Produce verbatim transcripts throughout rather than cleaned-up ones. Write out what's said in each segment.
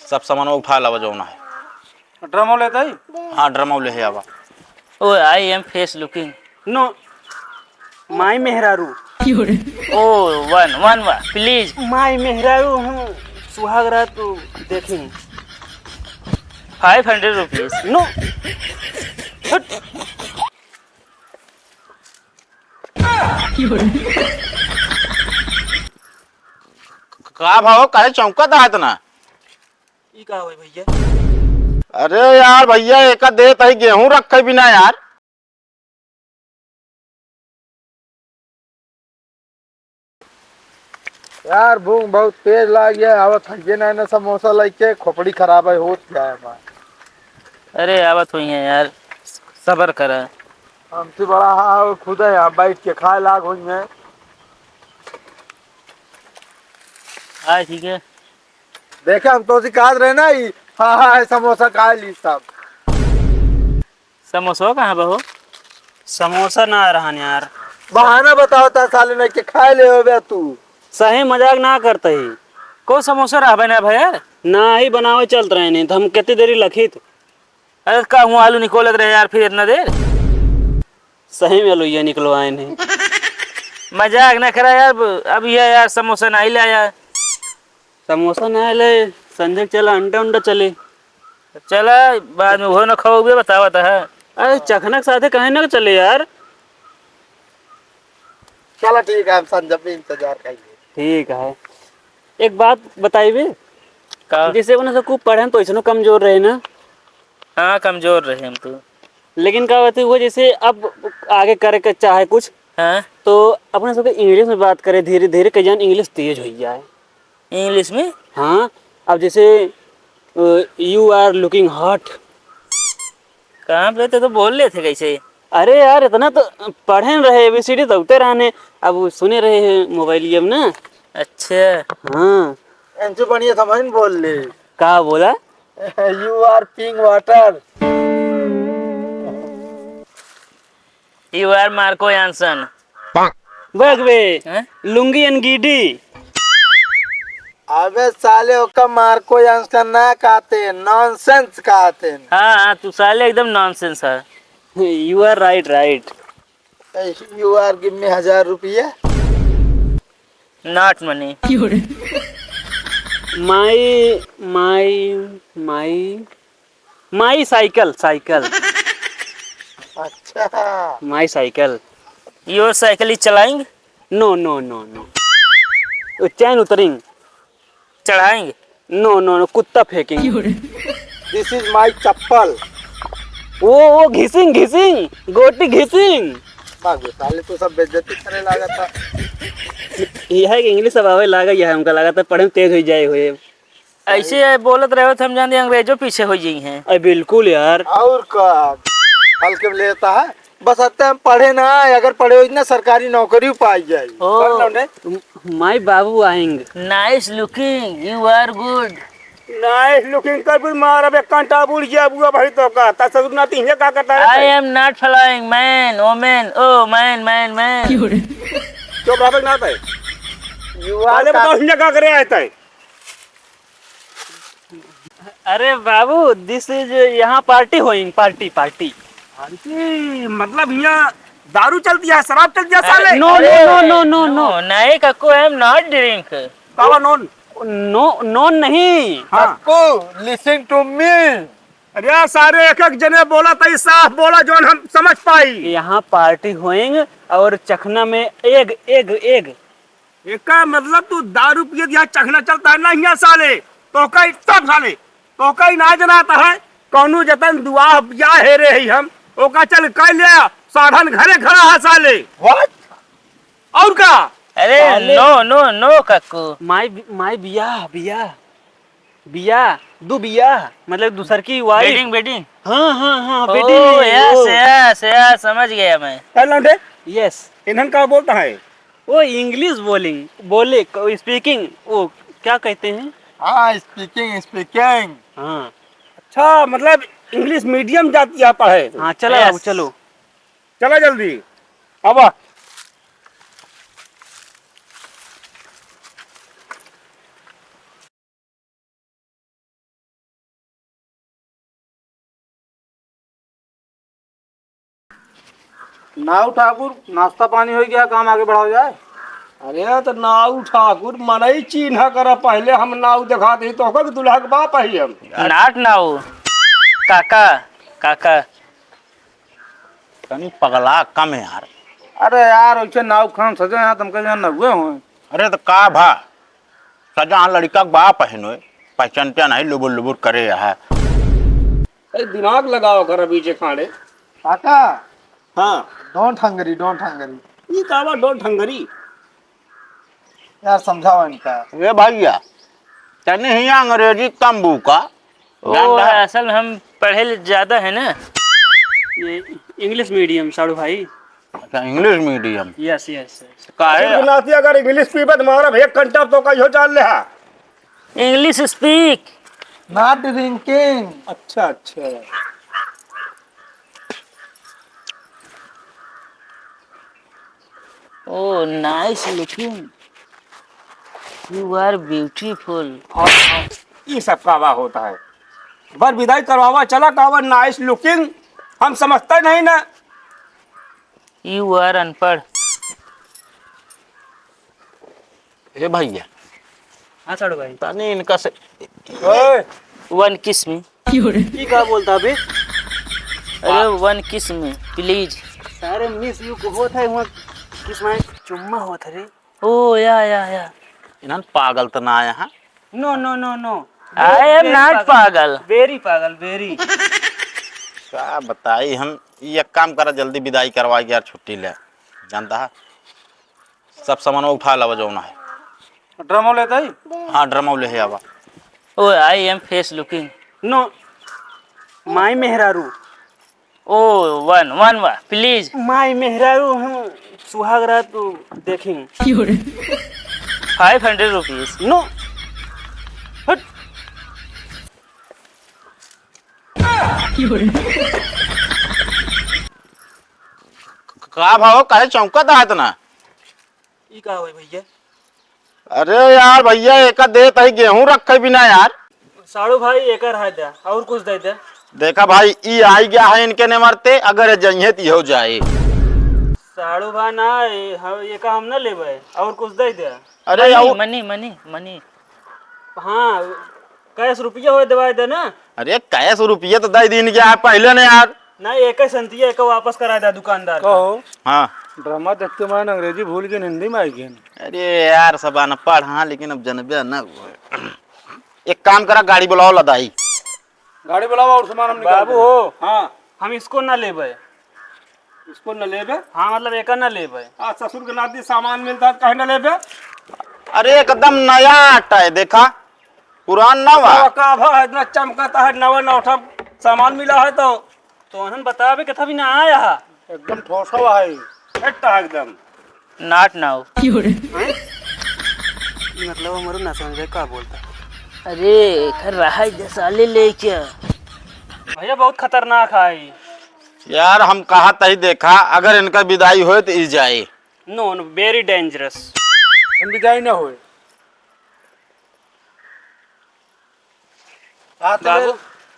सब सामान उठा लावा जौन है। ड्रमो लेते ही? हाँ, ड्रमो ले आवा। Oh, I am fresh looking। No, my मेहरारू। Oh, one, one, one, please। My मेहरारू हूँ, सुहाग रात तू देखें। Five hundred rupees। No। हट। का भाव, काहे चौंकत है इतना? ई का होई भैया? अरे यार भैया, एका देत ही गेहूं रखे बिना यार। यार भूख बहुत तेज लाग गया, आवत है ये ना, ना समोसा लेके, खोपड़ी खराब है, होत क्या है हमार? अरे आवत हुई है यार, सबर करा। हमसे बड़ा हा खुद है, यहाँ बैठ के खाए लाग हुई है। हाँ ठीक है। देखे हम तो सिखात रहे ना, ई हाँ हाँ है समोसा खा ली सब। समोसा कहाँ बा हो? समोसा ना रहन यार। बहाना बतावत है साले, नहीं के खाए ले होबे तू। सही मजाक ना करत ही। को समोसा रहबे ना भाई यार? ना ही बनावे चलत रहे नहीं, तो हम कितनी देरी लखी थे। अरे का हुआ आलू निकोलत रहे यार फिर इतना देर? सही में लोइया निकलवाए नहीं। मजाक ना करा यार, अब यह यार समोसा नहीं लाया। समोसा ना ले, संजय के चला अंडा उंडा चले। चला, बाद में वो ना खाओगे, बतावा तो है। अरे चखना के साथे कहीं ना चले यार। चला ठीक है, हम संजय पे इंतजार करेंगे। ठीक है, एक बात बताइबे। का? जैसे अपने सब खूब पढ़े तो इसनो कमजोर रहे ना। हाँ, कमजोर रहे हम तो। लेकिन का बात है, वो जैसे अब आगे करे के चाहे कुछ, हाँ। तो अपने सबके इंग्लिश में बात करे धीरे धीरे, कई जान इंग्लिश तेज हो जाए। इंग्लिश में? हाँ, अब जैसे, अ, "You are looking hot।" कहाँ पे थे तो बोल लेते कैसे? अरे यार, इतना तो पढ़े न रहे, एबीसीडी तो उते रहने, अब वो सुने रहे हैं मोबाइलिया में ना। अच्छा। हाँ। इनसे बढ़िया समझ में बोल ले। का बोला? "You are pink water।" You are Marco Jansen. बग बे, हैं? लुंगी and गीडी। अबे साले, ओका मार्को यानसन ना कहते, nonsense कहते। हाँ, हाँ, तू साले एकदम nonsense है। You are right, right। You are give me हजार रुपया। Not money। My, my, my, my cycle, cycle। अच्छा। My cycle। Your cycle is चलाएंगे? No, no, no, no। वो चैन उतरेंगे। चढ़ाएंगे? No, no, no, कुत्ता फेंकेंगे। This is my चप्पल। वो, वो घिसिंग, घिसिंग, गोटी घिसिंग। भाग बे साले, तू सब बेइज्जती करे लागा था। यह है कि इंग्लिश अब आवे लागा, यह हमका लागा था पढ़े में तेज हो जाए हुए। ऐसे बोलत रहे हो तो हम जान दे अंग्रेजों पीछे हो जाई हैं। अरे बिल्कुल यार। और का? हल्के में लेता है। बस अत्ते हम पढ़े ना आए, अगर पढ़े होई ना सरकारी नौकरी पाई जाई। ओ। पढ़ लो ने। My बाबू आएंगे। Nice looking, you are good। Nice looking कर भी मार, अबे कांटा बुढ़ गया बुआ भाई तो का, ता ससुर ना तीन का करता है। I am not flying, man, woman, oh, man, man, man। चुप रह बे ना तय। You are पहले का बताओ हिंजा का करे आए तय। अरे बाबू, this is, यहाँ party hoeing, party, party। Party? मतलब यहाँ दारू चलती है, शराब चलती है साले? No, no, no, no, no, no। नहीं cuckoo, I am not drink। काला नॉन? No, नॉन नहीं। हाँ। Cuckoo, listen to me। अरे सारे एक एक जने बोला तई साफ बोला जौन हम समझ पाई। यहाँ party होइंग और चखना में एग, एग, एग। एका मतलब तू दारू पियत यहाँ चखना चलता है ना यहाँ साले, तोका इतना साले, तोका ही ना जनाता है, कौनो जतन दुआ बिया हे रे ही हम, ओका चल कह ले, साधन घरे खड़ा है साले। What? और का? अरे साले। No, no, no cuckoo. My, my बियाह, बियाह। बियाह, दू बियाह, मतलब दूसर की wife। Wedding, wedding। हाँ, हाँ, हाँ, ओ, wedding, yes, ओ। Yes, yes, समझ गया मैं। ए लौंडे, yes। इन्हन का बोलता है? वो English बोलिंग, बोले, क-, speaking, वो क्या कहते हैं? हाँ, speaking, speaking। हाँ। अच्छा, मतलब English medium जाती है पढ़े? हाँ, चला बाबू, yes। चलो। चला जल्दी, आवा। नाऊ ठाकुर, नाश्ता पानी होइ गया, काम आगे बढ़ावा जाए। अरे तो नाऊ ठाकुर, मनई चीन्हा करा, पहिले हम नाऊ देखात ही तोहका कि दुल्हा के बाप ही हम। Not नाऊ, काका, काका। तनी पगला कम यार। अरे यार, वैसे नाऊ खान सजे हैं, तुमके यहाँ नहुए होए। अरे तो का भा, सजा लड़िका के बाप है नोए, पहचानते नहीं, लुबुर लुबुर करे है। अरे दिमाग लगावा कर अभी जे खाड़े। काका। हाँ। Don't hungry, don't hungry। ई का बा don't hungry? यार समझावा इनका। ए भइया, तनी हियाँ अंग्रेजी कम बूका। ओ, जान रहा? असल में हम पढ़े ले ज्यादा है ना। ये English medium, साड़ू भाई। अच्छा, English medium। Yes, yes, yes। काहे? ससुर के नाती अगर English पीबे तो मारा भैया कंटा तो का इहो जान ले हा। English speak। Not drinking। अच्छा, अच्छा। Oh, nice looking। You are beautiful। हाँ, हाँ, ये सब का बा होता है। बर विदाई करवावा, चला का बा nice looking, हम समझते नहीं ना। You are अनपढ़। ए भइया। हाँ, साड़ू भाई। तनी इनका से ओए। One kiss me। ई का बोलता बे? अरे, one kiss me, please। सारे miss you को होत है, वहाँ kiss my चुम्मा होत है रे। ओ, या, या, या। इन्हन पागल त ना आया है? No, no, no, no। I am not पागल। Very पागल, very। का बताई हम, ई एक काम करा, जल्दी विदाई करवा के यार, छुट्टी ले। जानता है? सब सामानवा उठा लावा जौन है। ड्रमो लेता ही? हाँ, ड्रमो ले आवा। ओ, I am face looking। No, my मेहरारू। ओ, one, one वा, please। My मेहरारू हम सुहाग रात देखेंगे। Five hundred rupees। No। हट। का भाव, काहे चौंकत है इतना? ई का होई भैया? अरे यार भैया, एका देत ही गेहूं रखे बिना यार। साड़ू भाई, एकर है दे, और कुछ दे दे। देखा भाई, ई आई गया है इनके ने मरते, अगर ये जइहे त इहो जाए। साड़ू भाई ना, ए, हम, एका हम ना लेबे, और कुछ दे दे। अरे money, यार, money, money, money। हाँ, cash रुपया होए देवाई दे ना। अरे cash रुपया तो दे दीन क्या है पहले ने यार। ना, एक ही संतिया, एक वापस करा दे दुकानदार का। कहो। हाँ। ड्रामा देखते मान अंग्रेजी भूल गए, हिंदी में आई गए। अरे यार, सब अनपढ़ हाँ, लेकिन अब जनबे न। एक काम करा, गाड़ी बुलाओ लदाई। गाड़ी बुलाओ और सामान हम निकाल बाबू देंगे। हो। हाँ। हम इसको ना लेबे। इसको न लेबे? हाँ, मतलब एका न लेबे। आ, ससुर के नाती सामान मिलता है, काहे न लेबे? अरे, एकदम नया आटा है, देखा, पुरान ना बा। बतावा का भा, इतना चमकता है, नवा नौठा सामान मिला है तो। तो उन्हन बतावे के था भी ना आया है। एकदम ठोसवा है, फिट है एकदम। Not now। हैं? मतलब हमरो ना समझ में का बोलता। अरे, एकर रहा जसाले लेके। भैया, बहुत खतरनाक है। यार, हम कहा तही देखा, अगर इनका विदाई होए तो ई जाए। No, no, very dangerous। हम विदाई ना होए। आ, तो बाबू। ले,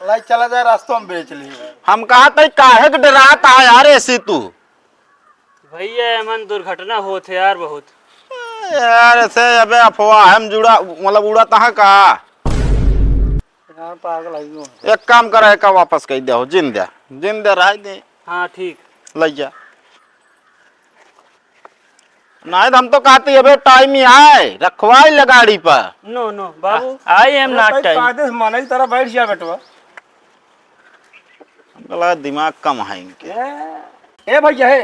लाई चला जाए, रास्तों में बेच ली। हम कहा तही काहे के डरात है यार, ऐसी तू? भैया, एमन दुर्घटना होत है यार बहुत। यार, ऐसे अबे अफवाह हम जुड़ा, मतलब उड़ा तहा का? यार, पागल है यूं। एक काम करा, एका वापस कह दे हो, जिन दे, जिन दे, रह दे। हाँ, ठीक। लइया। नहीं तो हम तो कहते अबे टाइम ही आए, रखवाई ले गाड़ी पर। No, no, Babu. I am अरे not भाई, time। कायदे से माना ही तरह बैठ जा बेटवा। हमका लगा दिमाग कम है इनके। ए, ए भैया, हे।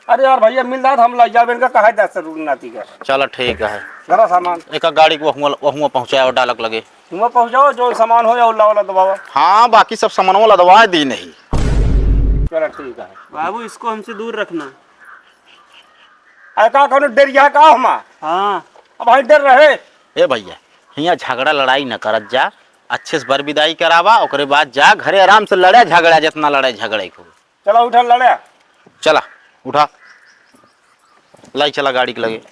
अरे यार भैया, मिल जात हम लाई जाबे इनका, कहा दस रुपये नाती का। चलो ठीक है। जरा सामान। एक गाड़ी को वहुआ, वहुआ पहुँचाओ डालक लगे। वहाँ पहुँचाओ, जो सामान हो या उल्ला वाला दबावा। हाँ, बाकी सब सामानवा लदवा दी नहीं। चलो ठीक है। बाबू, इसको हमसे दूर रखना। अरे का कौनो डर यहाँ का हमा? हाँ। अब भाई डर रहे। ए भैया, हियाँ झगड़ा लड़ाई न करत जा, अच्छे से बर विदाई करावा, ओकरे बाद जा घरे आराम से लड़े झगड़ा, जितना लड़े झगड़े को। चला उठा लड़े। चला, उठा। लाई चला गाड़ी के लगे।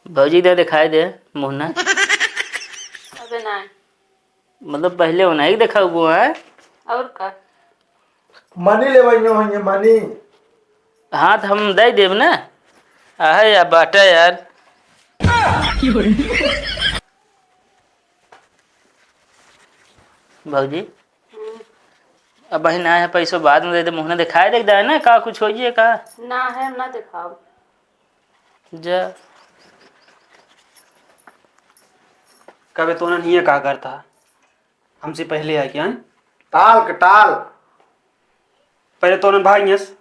भौजी दे दिखाई दे मुँह ना। अबे ना। मतलब पहले होना ही देखा हुआ है। और का? मनी लेवइयो होइए, मनी। हाँ, तो हम दे देब ना। आहे या बाटा यार। भौजी, हम्म। अब बहिन आए हैं, पैसो बाद में दे दे, मुँह ना दिखाए देख जाए ना, का कुछ होइए का? ना है, हम ना दिखाओ। जा। कबे तोनन हियाँ का करता? हमसे पहले आके, हाँ? टाल के टाल। पहले तोनन भागियस।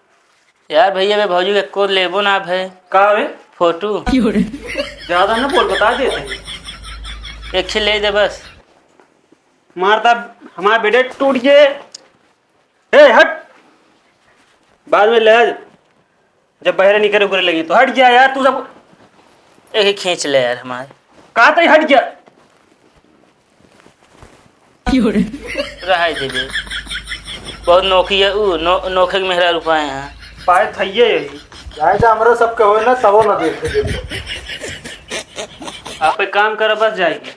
यार भैया, बे भौजी के को लेबो ना भे। का बे? फोटो। ज्यादा ना बोल, बता देते हैं। एक छे ले दे बस। मारता हमार बेटे टूट गए। ए, हट। बाद में ले आ, जब बहरे निकरे उकरे लगी तो हट गया यार, तू सब एक ही खींच ले यार हमारे। कहा तई हट गया। रहाई दे दे। बहुत नोखी है ऊ, नो-, नोखे के मेहरा रुपाए हैं। पाए थइये यही। जाए जा, हमरा सबके होए ना, तबो ना देखे देबो। आप एक काम कर, बस जाएगी।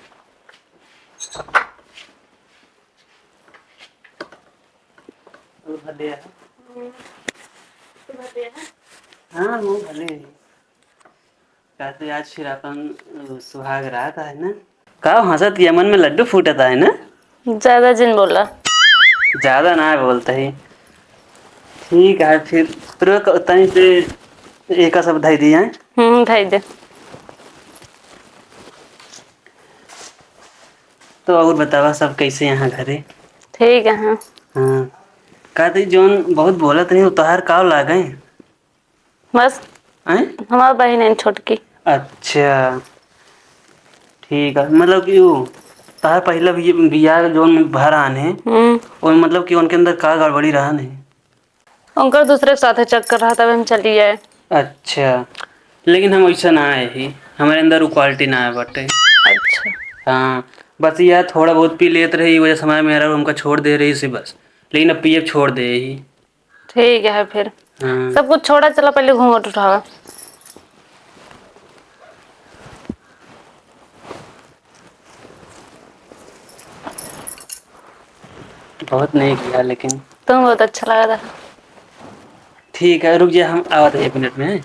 वो भले है। हम्म, तो भले है। हाँ, वो भले है। कहते आज फिर अपन, अ, सुहाग रात है ना? का हंसत के मन में लड्डू फूटत है ना? ज्यादा जिन बोला। ज्यादा ना बोलते ही। ठीक है, फिर रुक, तनी से एका सब धई दी है। हम्म, धई दे। तो और बतावा, सब कैसे यहाँ घरे? ठीक है, हाँ। हाँ। का तई जौन बहुत बोलत रही, उ तोहार का लागे? बस, आँय? हमार बहिन है छोटकी। अच्छा, ठीक है। मतलब कि उ तोहार पहिला भी-, बियाह जौन भर आने, हम्म। और मतलब कि उनके अंदर का गड़बड़ी रहा नहीं? उनकर दूसरे के साथे चक्कर रहा, तब हम चली आए। अच्छा, लेकिन हम वैसा ना आए ही, हमारे अंदर वो quality ना आए बाटे। अच्छा। हाँ, बस यह थोड़ा बहुत पी लेत रही, वजह से हमारे मेहरारू हमका छोड़ दे रही से बस, लेकिन अब पिए छोड़ दे ही। ठीक है फिर। हाँ। सब कुछ छोड़ा, चला पहले घूंघट उठावा। बहुत नहीं किया लेकिन। तुम बहुत अच्छा लगा था। ठीक है, रुक जा, हम आवत है एक मिनट में।